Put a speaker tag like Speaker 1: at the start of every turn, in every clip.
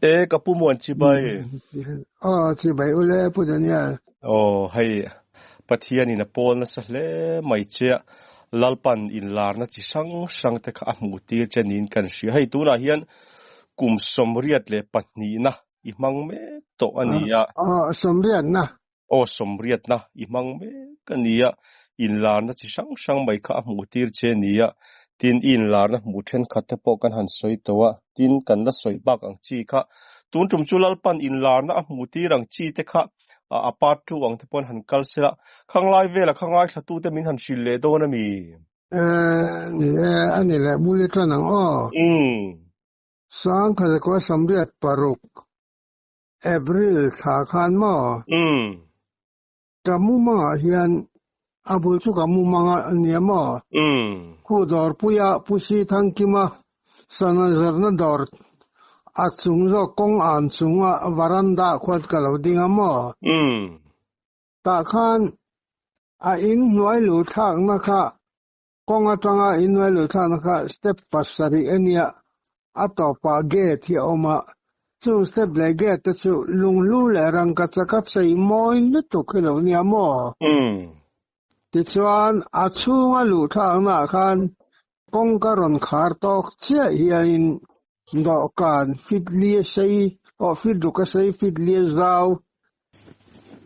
Speaker 1: E ka pu muan chibai.
Speaker 2: Aw chibai ule pu Daniel.
Speaker 1: Aw hei Pathian in a pawl nasa hle mai che a, Lalpan inlarna chi hrang hrang te kha a hmuh tir che niin kan hria. Hei tunah hian kum 82na i hmang mek tawh a ni a.
Speaker 2: Aw sawmriatna.
Speaker 1: Aw sawmriatna i hmang mek a ni a, inlarna chi hrang hrang mai kha a hmuh tir che a ni a, tin i inlarna hmuh thenkhat te pawh kan han sawi tawh a, tin kan la sawi bak ang chi kha tun tum chu Lalpan inlarna a hmuh tir ang chi te kha a part two ang te pawh an han kal sela, khanglai vela khangai thla tute min han hrilh leh dawn a mi?
Speaker 2: Ni e, a ni leh bul i tan ang aw. 1986 April thla khan maw? Ka mumangah hian a bul chu ka mumanga a nia maw? Khu dawrpuia Pu Si Thangkima sana zarna dawr a chung zawk kawng an chunga varanda khuat ka lo ding a maw? Tah khan a in hnuai luh thlakna kha kawng atanga in hnuai luh thlakna kha step pasarih a nia, a tawpah gate hi a awm a, chung step leh gate te chu lunghlu leh rangka chaka chei mawi lutuk hi lo nia maw? Tichuan a chhunga luh thlakna ah khan kawngka rawn khar tawk chiah hianin dawhkan fit li a sei, aw fit ruk a sei fit li a zau,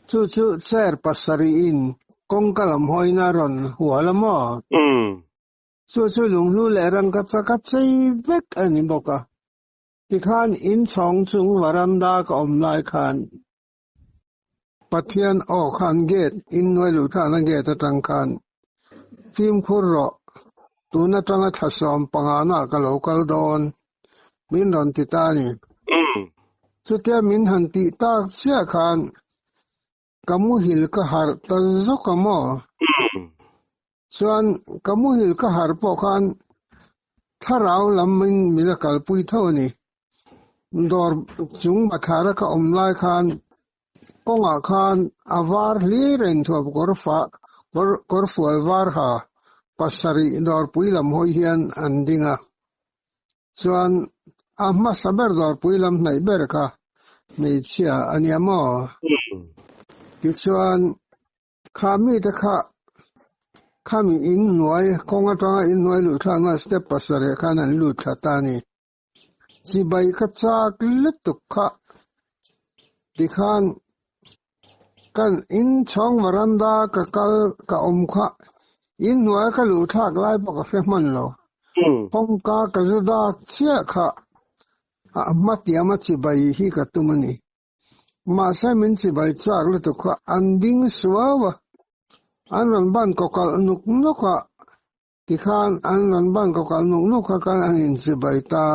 Speaker 2: Chu chu chair pasarih in kawngka lam hawina a rawn hual a maw? Chu chu lunghlu leh rangka chaka chei vek a ni bawk a. Tikhan inchhawng chung varanda ka awm lai khan Pathian aw khan gate innuai luh thlakna gate atang khan fimkhur rawh, tun atanga thla 15 na ka lo kal dawn min rawn ti ta a ni. Chutia min han tih tak chiah khan ka muhil ka harh ta zawk a maw? Chuan ka muhil ka harh pawh khan thlarau lam in min a kalpui tho a ni. Dawr chung bathlara ka awm lai khan kawngah khan a var hlir a inthuap kawr fah kawr fual var ha pasarih dawrpui lam hawi hian an ding a. Chuan a hmasa ber dawrpui lam hnaih ber kha hmeichhia a nia maw? Tichuan kha mite kha khami in hnuai kawng atanga in hnuai luh thlakna step pasarih khan an lut thla ta a ni. Chibai ka chak lutuk kha tikhan kan inchhawng varanda ka kal ka awm kha in hnuai ka luh thlak lai pawh ka hre hman lo. Kawngka ka zu dak chiah kha a hmatiama chibai hi ka tum a ni. Mahse min chibai chak lutuk kha an ding suau a, an rawn ban kawkalh nuk nuk a, Tikhan an rawn ban ka kal nuk nuk kha kan an inchibai ta.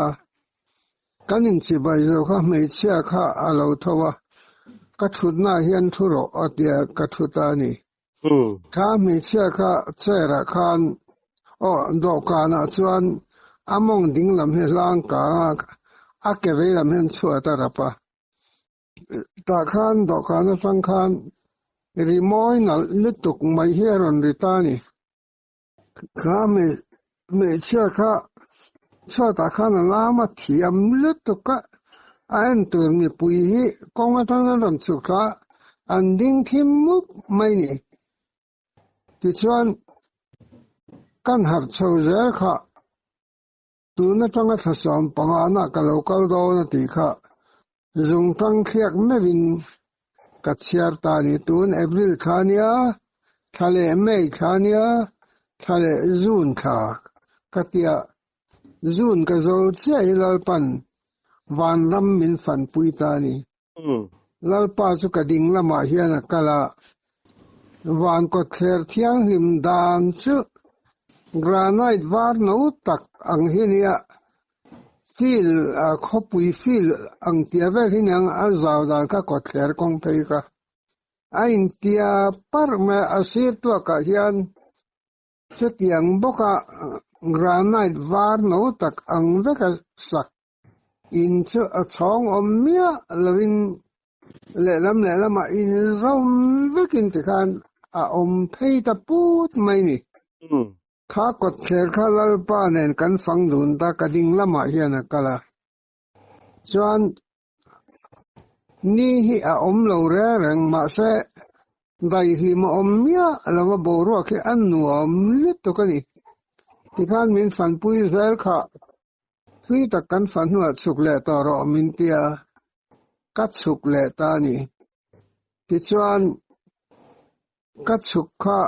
Speaker 2: Kan inchibai zo kha hmeichhia kha a lo tho a, ka thutna ah hian thu rawh a tia ka thu ta a ni. Kha hmeichhia kha chair ah khan aw dawhkan ah chuan a mawng ding lam hi hlang kang a, a ke vei lam hian chhuat a rap a. Tah khan dawhkan atang khan rimawi nalh lutuk mai hi a rawn ri ta a ni. Kha hmeichhia kha chhuatah khan a lam a thiam lutuk a, a en tur mipui hi kawng atang an rawn chhuk thla a, an ding thim mup mai ni. Tichuan kan harh chho zel kha tun atanga thla 15 na ka lo kal dawn a tih kha zungtang thliak meuhin ka chhiar ta a ni. Tun April thla nia, thla leh May thla nia, thla leh June thla ka tia June ka zo chiah hi Lalpan vanram min fanpui ta a ni. Lalpa chu ka ding lamah hian a kal a, van kawtthler thianghlim dan chu granite var no tak ang hi nia, field khawpui field ang tia vel hi niang a zau dan kha kawtthler kawng phei kha a intia parh mai a, a sir tuakah hian chutiang bawka granite var no tak ang veka sak In chu a chhawng awm miah loin lehlam lehlamah in zawm vekin tikhan a awm phei ta put mai ni. Kha kawtthler kha Lalpa nen kan fang dun ta ka ding lamah hian a kal a. Chuan Ni hi a awm lo reng reng mahse daihlim a awm miah lo a boruak hi a nuam lutuk a ni. Tikhan min fanpui zel kha thui tak kan fan hnuah chhuk leh tawh rawh min tia ka chhuk leh ta a ni. Tichuan ka chhuk kha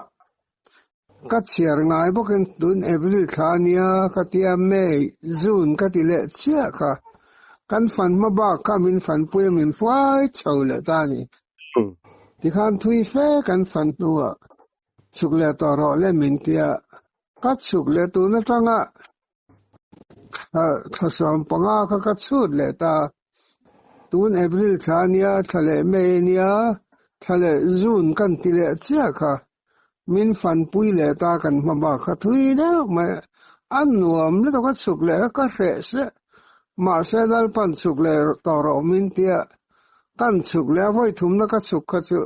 Speaker 2: ka chhiar ngai bawkin tun April thla a nia ka tia May, June ka ti leh chiah kha kan fan hma bak kha min fanpui a min hruai chho leh ta a ni. Tikhan thui fe kan fan hnuah chhuk leh tawh rawh le min tia ka chhuk leh tun atanga thla 15 kha ka chhut leh ta. Tun April thla a nia, thla leh May a nia, thla leh June kan ti leh chiah kha. Min fanpui leh ta kan hma bak kha thui deuh mai. A nuam lutuk a chhuk leh kha ka hreh se. Mahse Lalpan chhuk leh tawh rawh min tia kan chhuk leh a vawi thumna ka chhuk kha chu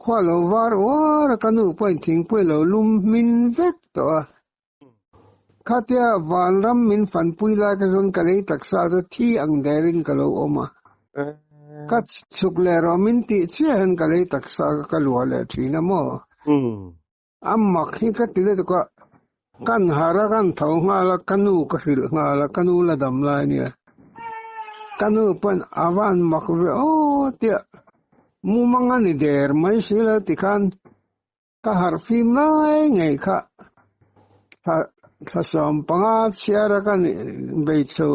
Speaker 2: khua lo var uar a ka nu pawhin thingpui a lo lum hmin vek tawh a. Khatia vanram min fanpui lai kha chuan ka lei taksa chu thi ang derin ka lo awm a. Ka chhuk leh rawh min tih chiah hian ka lei taksa kha ka luah leh thin a maw? A mak hi ka ti lutuk a, kan harh a, kan tho nghal a, ka nu ka hrilh nghal a, ka nu la dam lai a nia. Ka nu pawn a van mak ve aw tia mumang a ni der mai si lo tikhan Ka harh fim lai ngei kha thla 15 chhiar a kan bei chho,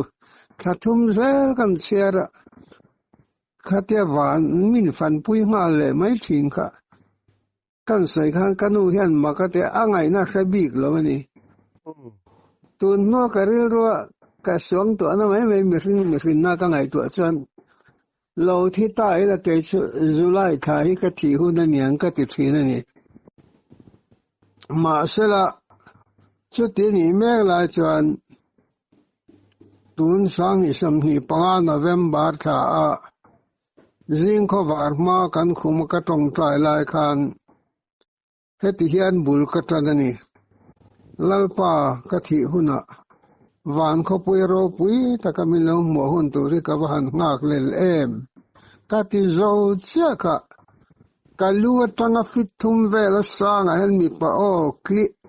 Speaker 2: thla thum zel kan chhiar a, khatia van min fanpui nghal leh mai thin kha. Kan sawi khan ka nu hian mak a tia a ngaihna hre bik lo a ni. Tun hma ka rilrua ka suang tuahna mai mai mihring mihrinna ka ngaihtuah chuan Lo thi ta ila kei chu July thla hi ka thih hun a niang ka ti thin a ni. Mahsela, chuti nih mek lai chuan tun 2025 November thla a zing khawvar hma kan khum a ka tawngtai lai khan Heti hian bul ka tan a ni. Lalpa, ka thih hunah van khawpui ropui taka min lo hmuah hun tur hi ka va han nghak lel em? Ka ti zo chiah kha. Ka lu atanga fit thum vel a sangah hian mipa aw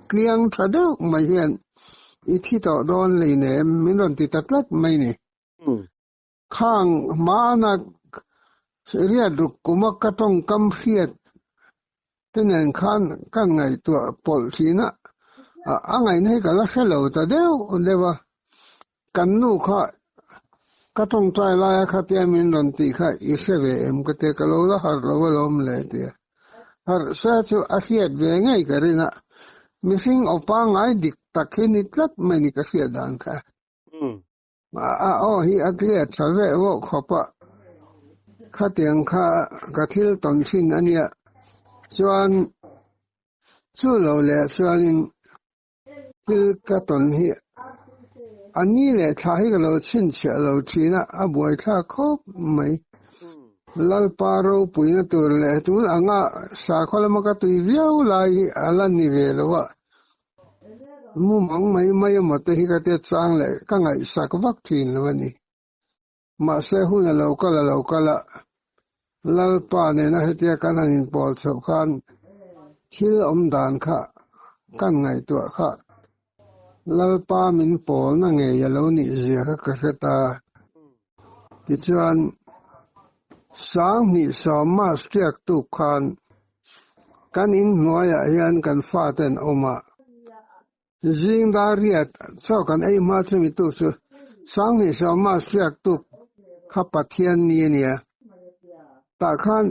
Speaker 2: tliang tha deuh mai hian i thi tawh dawn leinem min rawn ti ta tlat mai ni. Khang hmana riat ruk kuma ka tawngkam hriat te nen khan kan ngaihtuah pawlh thin a, a ngaihna hi ka la hre lo ta deuh deuh a. Kan nu kha ka tawngtai laia khatia min rawn tih kha i hre ve em ka tia, ka lo la harh lo alawm le tia. Harh sa chu a hriat ve ngei ka ring a, mihring aw pangngai dik tak hi ni tlat mai ni ka hriat dan kha. A aw hi a clear tha veh vawh khawp a, khatiang kha ka thil tawn thin a nia. Chuan chu lo leh chuanin thil ka tawn hi a ni leh thla hi ka lo chhinchhiah lo thin a, a buaithlak khawp mai. Lalpa ropuina tur leh tun anga sakhaw lama ka tui viau lai hi a la ni ve lo a. Mumang mai mai emaw te hi ka tia chang leh ka ngaihsak vak thin lo a ni. Mahse hun a lo kal a lo kal a, Lalpa nena hetia kan han inpawl chhoh khan thil awm dan kha kan ngaihtuah kha Lalpa min pawlna ngei a lo nih zia kha ka hre ta. Tichuan, 2010 March tiak tuk khan kan in hnuaiah hian kan fate an awm a, zing dar riat chaw kan ei hma chumi tuk chu 2010 March tiak tuk kha Pathian ni a nia. Tah khan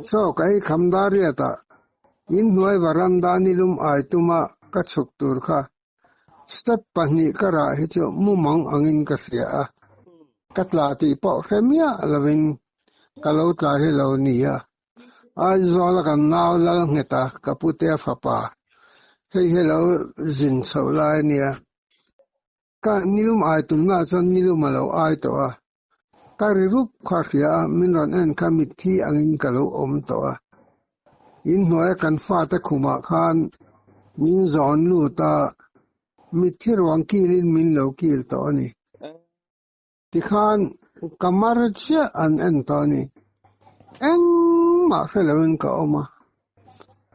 Speaker 2: chaw ka ei kham dar riatah in hnuai varanda nilum ai tuma ka chhuk tur kha Step pahnih ka rah hi chu mumang angin ka hria a, ka tla tih pawh hre miah lovin ka lo tla hi lo ni a. Aizawla kan nau lal nghet a, ka putea fapa, hei hi lo zin chhoh lai a nia. Ka nilum ai tumnaah chuan nilum a lo ai tawh a, ka ri rup kha hria a, min rawn en kha mitthi angin ka lo awm tawh a. Inhnuaia kan fate khumah khan min zawn lut a, mitthi ruang kilin min lo kil tawh a ni. Tikhan Ka mar chiah an en tawh a ni. Engmah hre loin ka awm a.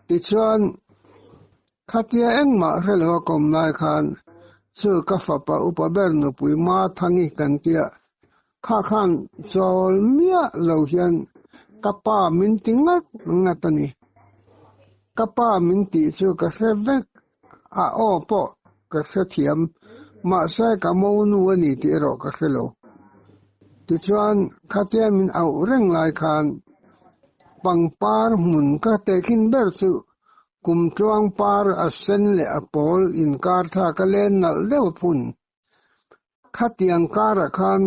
Speaker 2: Tichuan, khatia engmah hre lo a kawm lai khan chu ka fapa upa ber nupui Mathangi kan tia kha khan chawl miah lo hian ka pa min ti ngat ngat a ni. Ka pa min tih chu ka hre vek a aw pawh ka hrethiam, mahse ka monu a ni tih erawh ka hre lo. Tichuan, khatia min auh reng lai khan pangpar hmun ka tehkhin ber chu kum tluang par a sen leh a pawl inkar thlak a len nalh deuh a phun. Khatiang karah khan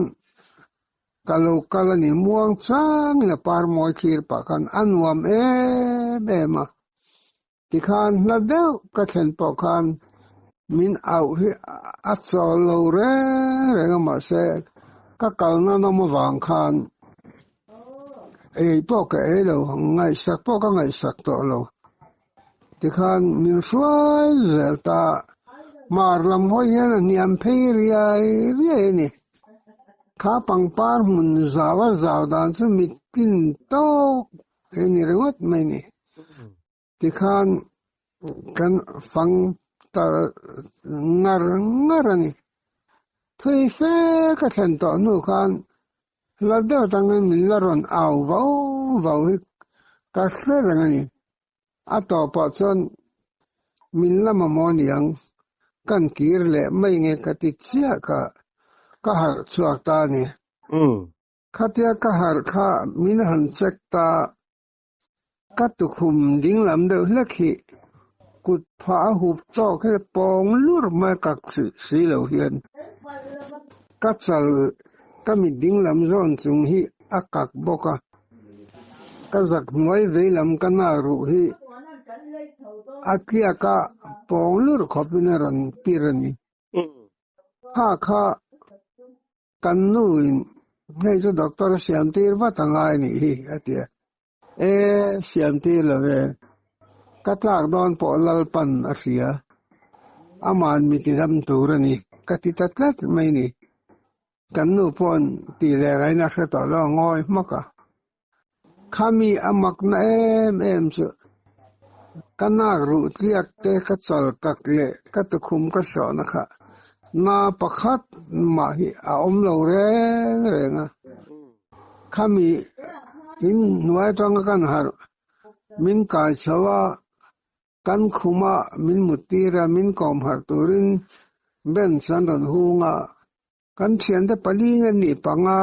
Speaker 2: ka lo kal a ni, muang changin a par mawi thlir pah khan a nuam em em a. Tikhan hla deuh ka thlen pawh khan min auh hi a chawl lo reng reng a mahse ka kalna nawm avang khan ei pawh ka ei lo, ngaihsak pawh ka ngaihsak tawh lo. Tikhan min hruai zel ta, hmar lam hawi hian a hniam phei riai riai a ni. Kha pangpar hmun zau a zau dan chu mittin tawk Hei ni ringawt mai ni. Tikhan kan fang ta ngar ngar a ni. Thui fe ka thlen tawh hnu khan la deuh atangin min la rawn au vau vau hi ka hre reng a ni. A tawpah chuan min la mamawh niang kan kir leh mai nge ka ti chiah kha ka harh chhuak ta a ni. Khatia ka harh kha min han check ta, ka tukhum dinglam deuh hlek hi kut phah a hup tawk hi pawng lur mai kak si lo hian ka chal ka mit dinglam zawn chung hi a kak bawk a, ka zak hnuai veilam ka nak ruh hi a tliak a pawng lur khawpin a rawn pir a ni. Kha kha Kan nu in hei chu doctor siam tir vat a ngai nih hi a ti a, E siam tir lo ve, ka tlak dawn pawh Lalpan a hria, aman mi ti dam tur a ni ka ti ta tlat mai ni. Kan nu paw'n tih leh ngaihna hre tawh lo a ngawi hmak a. Khami a makna em em chu ka nak ruh tliak te ka chal kak leh ka tukhum ka sawhna kha na pakhat mah hi a awm lo reng reng a. Khami in hnuai atanga kan harh min kai chho a, kan khuma min mut tir a, min kawm harh turin bench an rawn hung a. Kan thiante pali nge nih panga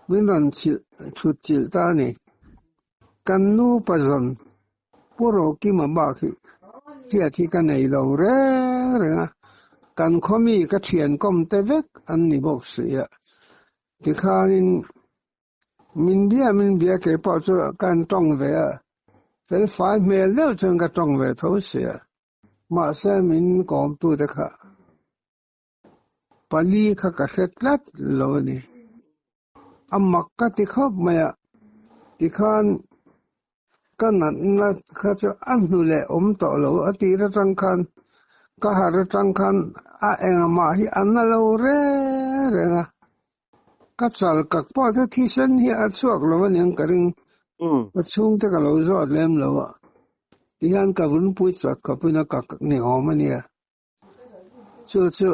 Speaker 2: min rawn chilh thut chilh ta a ni. Kan nu pazawn Pu Rokima bak hi hriat hi ka nei lo reng reng a, kan khaw mi ka thian kawm te vek an ni bawk si a. Tikhanin min bia min bia kei pawh chu ka han tawng ve a, felfai hmel deuh chuan ka tawng ve tho si a, mahse min kawmtute kha Pali kha ka hre tlat lo a ni. A mak ka ti khawp mai a, tikhan ka natna kha chu a hnu leh awm tawh lo a tir atang khan ka harh atang khan a engmah hi a na lo reng reng a. Ka chal kak pawh chu thisen hi a chhuak lo a niang ka ring. Ka chhungte ka lo zawt lem lo a, tihian ka vunpui chak khawpin a kak ni awm a nia. Chu chu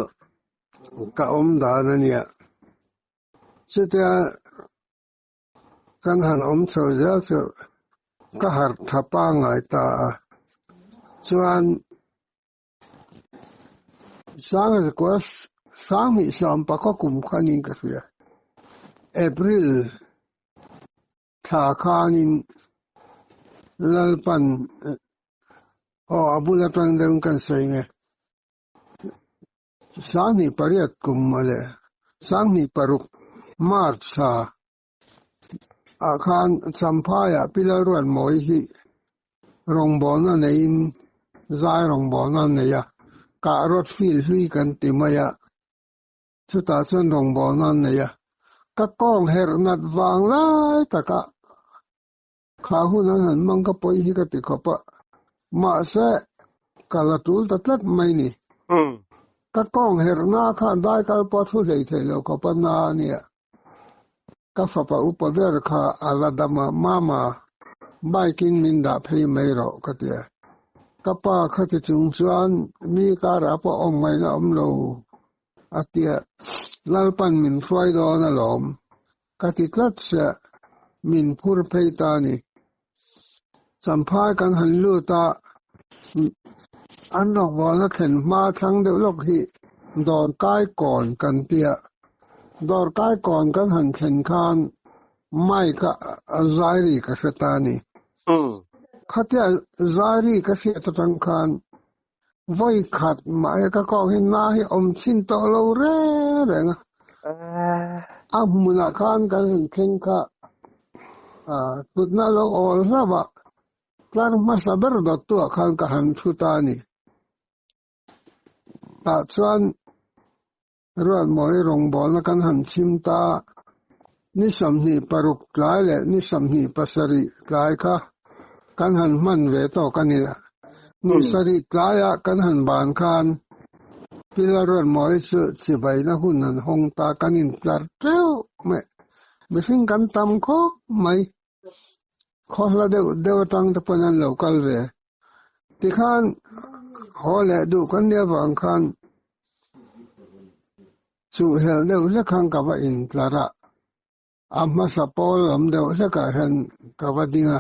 Speaker 2: ka awm dan a nia. Chutia kan han awm chho zel chu ka harh tha pangngai ta a. Chuan Sangzakua Sanghnih Sawmpakua kum khanin ka hria. April Thla khanin Lalpan aw a bul atang deuhin kan sawi nge Sanghnih pariat kum mawle Sanghnih paruk March thla ah khan Champhaiah Pi Lalruatmawi hi rawngbawlna neiin zai rawngbawlna a nei a, Kahrawt field hlui kan ti mai a. Chutah chuan rawngbawlna an nei a, ka kawng herh nat vang lai taka kha hun an han hmang ka pawi hi ka ti khawp a, mahse ka la tul ta tlat mai ni. Ka kawng herhna kha dai kal pawh a thu hlei thei lo khawp a na a nia. Ka fapa upa ber kha a la dam a, Mama, bike in min dah phei mai rawh ka ti a. Ka pa kha ti chung chuan mi karah pawh awm ngaihna awm lo a ti a, Lalpan min hruai dawn alawm ka ti tlat sia, min phur phei ta a ni. Champhai kan han lut a, an rawngbawlna thlen hma thlang deuh lawk hi Dawrkai kawn kan ti a, Dawrkai kawn kan han thlen khan mic a zai ri ka hre ta a ni. Khatia zai ri ka hriat atang khan Vawi khat mah he ka kawng hi na hi awm chhin tawh lo reng reng a. A hmunah khan kan han thleng kha thutna lo awl hlauh a, tlar hmasa ber dawttuah khan ka han thu ta a ni. Tah chuan Ruatmawi rawngbawlna kan han chhim ta, ni 26 tlai leh ni 27 tlai kha kan han hman ve tawk a ni. Ni sarih tlaia kan han ban khan Pila Ruatmawi chu chibaina hun an hawng ta, kan intlar teuh mai. Mihring kan tam khawp mai. Khaw hla deuh deuh atang te pawn an lo kal ve. Tikhan haw leh duh kan nia vang khan chuh helh deuh hlek khan ka va intlar a, a hmasa pawl lam deuh hlekah hian ka va ding a.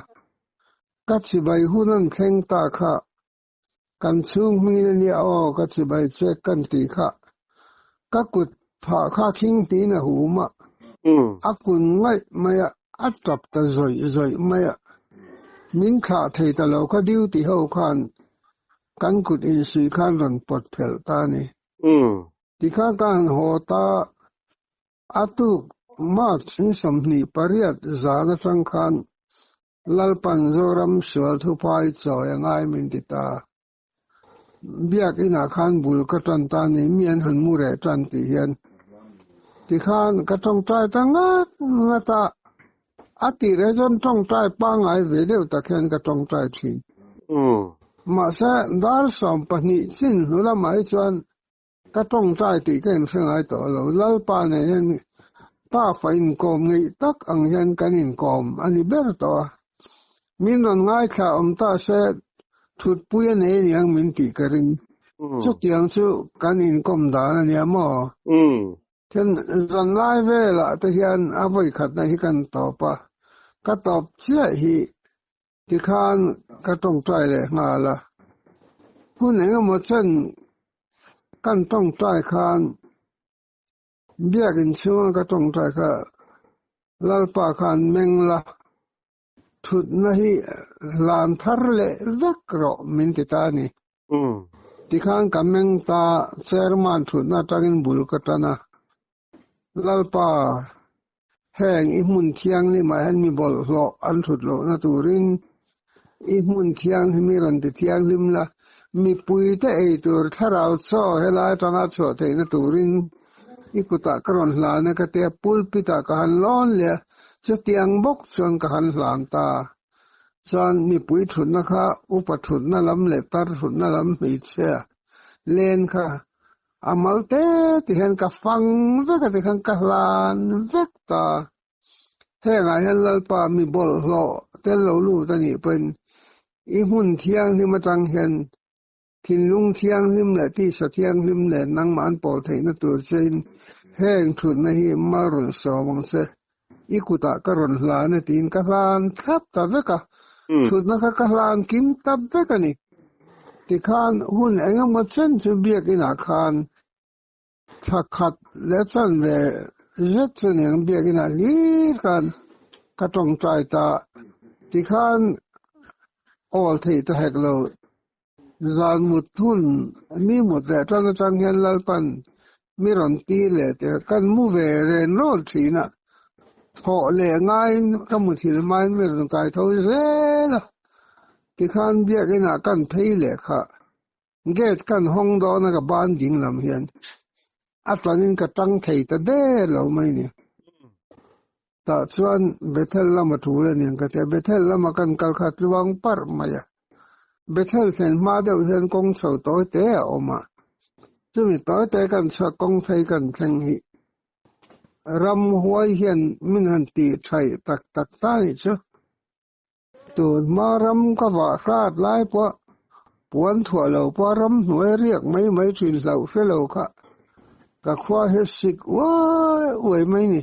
Speaker 2: Ka chibai hun an thleng ta kha kan chhung hmingin a nia aw ka chibai che kan tih kha ka kut phah kha khing tiin a hum a, a kun ngaih mai a, a tap ta zawih zawih mai a, min thlah thei ta lo kha duty ho khan kan kut insuih khan rawn pawt phelh ta a ni. Tikhan ka han haw ta a tuk March ni 28 zan atang khan Lalpan Zoram sual thuphai chawi a ngai min ti ta. Biakinah khan bul ka tan ta ni, mi an han mu reh tan tih hian tikhan ka tawngtai ta ngat ngat a, a tih reh chuan tawngtai pangngai ve deuh tak hian ka tawngtai thin. Mahse, dar 12 chin hnu lamah hi chuan Ka tawngtai tih ka inhre ngai tawh lo. Lalpa nen hian pa fa inkawm ngeih tak ang hian kan inkawm a ni ber tawh a. Min rawn ngaithla awm ta se thutpui a nei aniang min tih ka ring. Chutiang chu kan inkawm dan a nia maw? Then zanlai velah te hian a vawikhatna hi kan tawp a, ka tawp chiah hi Tikhan ka tawngtai leh nghal a, hun engemaw chen kan tawngtai khan biakin chhunga ka tawngtai kha Lalpa khan meng la, thutna hi hlan thar leh vek rawh min ti ta a ni. Tikhan ka meng ta, chairman thutna atangin bul ka tan a, Lalpa, heng i hmun thianghlimah hian mi bawlhhlawh an thut lohna turin i hmun thianghlim hi rawn ti thianghlim la, mipuite ei tur thlarau chaw helai atanga chhuah theihna turin i kutah ka rawn hlan e ka tia, pulpit-ah ka han lawn leh a, chutiang bawk chuan ka han hlan ta. Chuan mipui thutna kha upa thutna lam leh tar thutna lam hmeichhia len kha A mal te ti hian ka fang vek a tikhan ka hlan vek ta. Hengah hian Lalpa mi bawlhhlawh tel lo lut a nih pawhin i hmun thianghlim atang hian thinlung thianghlim leh tisa thianghlim nen nangmah an pawl theihna tur chein heng thutna hi mal rawn sawm ang che. I kutah ka rawn hlan e tiin ka hlan thlap ta vek a, thutna kha ka hlan kim ta vek a ni. Tikhan hun eng emaw chen chu biakinah khan thla khat leh chanve zet chu niang biakinah hlir khan ka tawngtai ta. Tikhan awl theih ta hek lo. Zan mut hun mi mut leh tan atang hian Lalpan mi rawn ti leh te kan mu ve ren rawn thin a, thawh leh ngaiin ka muthilh hmain mi rawn kai tho zel a, tikhan biakinah kan phei leh kha gate kan hawng dawn a ka ban ding lam hian a tanin ka tang thei ta der lo mai ni. Tah chuan Bethel lama tul a niang ka ti a, Bethel lama kan kal kha tluang parh mai a. Bethel thlen hma deuh hian kawng chho tawi te a awm a, chumi tawi te kan chhuak kawng phei kan thleng hi. Ramhuai hian min han tih thaih tak tak ta nih chu. Tun hma ram ka vah hrat lai pawh puan thuah lo pawh ramhnuai riak mai mai thin hlauh hre lo kha ka khua hi sik uai uai mai ni.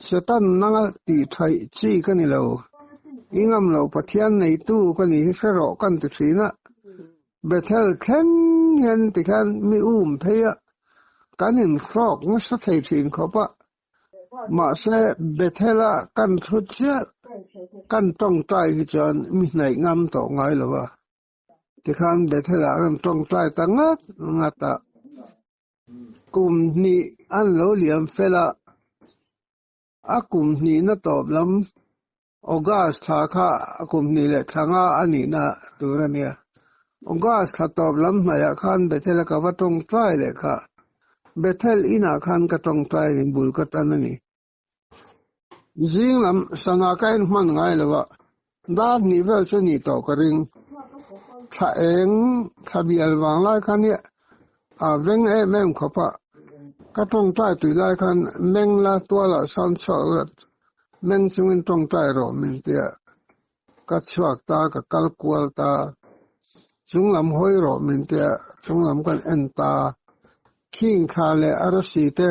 Speaker 2: Satan nanga tih thaih chi ka ni lo. I ngam loh Pathian neitu ka ni hi hre rawh kan ti thin a. Bethel thleng hian tikhian mi um phei a, kan inhrawk nasa thei thin khawp a. Mahse, Bethel-a kan thu chiah kan tawngtai hi chuan mi hnaih ngam tawh ngai lo a. Tikhan Bethel-ah kan tawngtai ta ngat ngat a. Kum hnih an lo liam fel a, a kum hnihna tawp lam August thla kha kum hnih leh thla nga a nihna tur a nia. August thla tawp lam hnaihah khan Bethel-a ka va tawngtai leh kha. Bethel inah khan ka tawngtai a ni, bul ka tan a ni. Zing lam sana ka en hman ngai lo a, dar hnih vel chu ni tawh ka ring. Thla eng thla bial vang lai khan hi a veng em em khawp a, ka tawngtai tui lai khan meng la tualah sawn chhuak la meng chungin tawngtai rawh min ti a, ka chhuak ta ka kal kual ta, chung lam hawi rawh min ti a, chung lam kan en ta, khing thla leh arsi te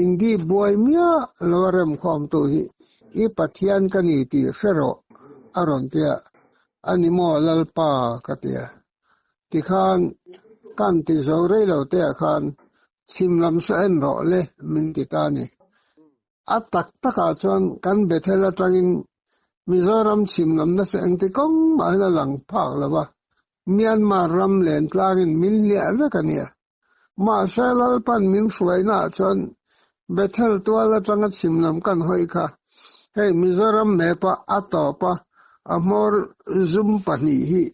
Speaker 2: indi buai miah lo a remkhawmtu hi i Pathian ka ni tih hre rawh a rawn ti a, a ni maw Lalpa ka ti a. Tikhan kan ti zo rei lo te ah khan chhim lam saw en rawh le min ti ta a ni. A tak takah chuan kan Bethel atangin Mizoram chhim lam nasa engti kawng mahin a lang phak lo va, Myanmar ram len tlangin min hliah vek a nia. Mahse Lalpan min hruainaah chuan Bethel tual atanga chhim lam kan hawi kha hei Mizoram map-a a tawpa a hmawr zum pahnih hi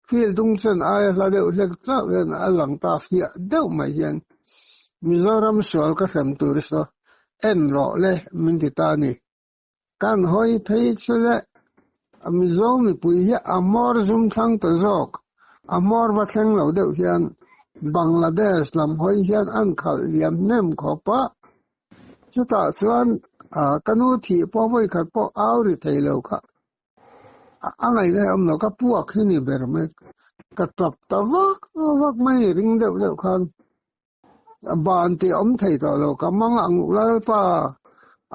Speaker 2: Field dung chuan aia hla deuh hlek chauh hian a lang ta fiah deuh mai hian Mizoram sual ka hrem tur saw en rawh le min ti ta a ni. Kan hawi phei chu le Mizo mipui hi a hmawr zum thlang ta zawk, a hmawr va thleng lo deuh hian Bangladesh lam hawi hian an khalh liam hnem khawp a, chutah chuan ka nu thih pawh vawikhat pawh au ri thei lo kha A ngaihna hi a awm lo, ka puak hi ni ber mai, ka tap ta vak vak mai ni ring deuh deuh khan ban tih a awm thei tawh lo, ka mang ang Lalpa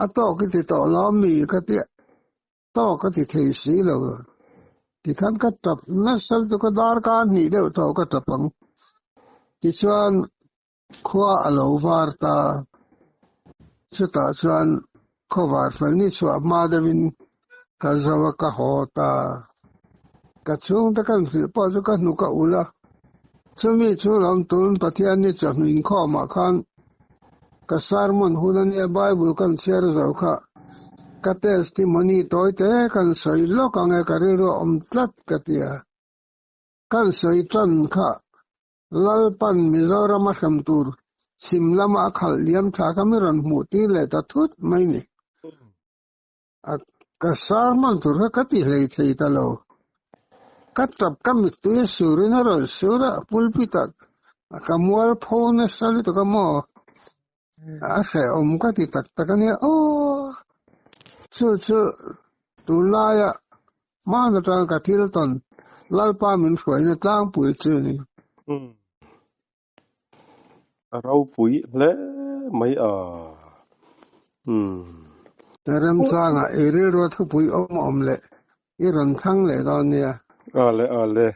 Speaker 2: a tawk i ti tawh lo ami ka tia tawk a ti thei si lo tikhan ka tap nasa lutuk a darkar hnih deuh tawh ka tap ang tichuan Khua a lo var ta. Chutah chuan khawvar fel ni chhuah hma deuhin ka zo a, ka haw ta. Ka chhungte kan hrilh pawh chu ka hnuk a ulh a. Chumi chu lawm tun Pathian ni chawhnu inkhawmah khan ka sermon hun a nia Bible kan chhiar zo kha ka testimony tawi te kan sawi lawk ang e ka rilru a awm tlat ka ti a. Kan sawi tan kha Lalpan Mizoram a hrem tur chhim lama a khalh liam tha kha mi rawn hmuh tir leh ta thut mai ni. A ka sar hman tur kha ka ti hlei thei ta lo. Ka tap ka mittui a surin a rawn sur a, pulpit ah ka mual pho nasa lutuk a maw? A hrehawm ka ti tak tak a nia aw. Chu chu tunlaia hman atanga ka thil tawn Lalpa min hruaina tlangpui chu a ni.
Speaker 1: Umm. A ropui hle mai a. Umm.
Speaker 2: Remchangah i rilrua thupui awm awm leh i rawn thlang leh dawn nia.
Speaker 1: Ale ale.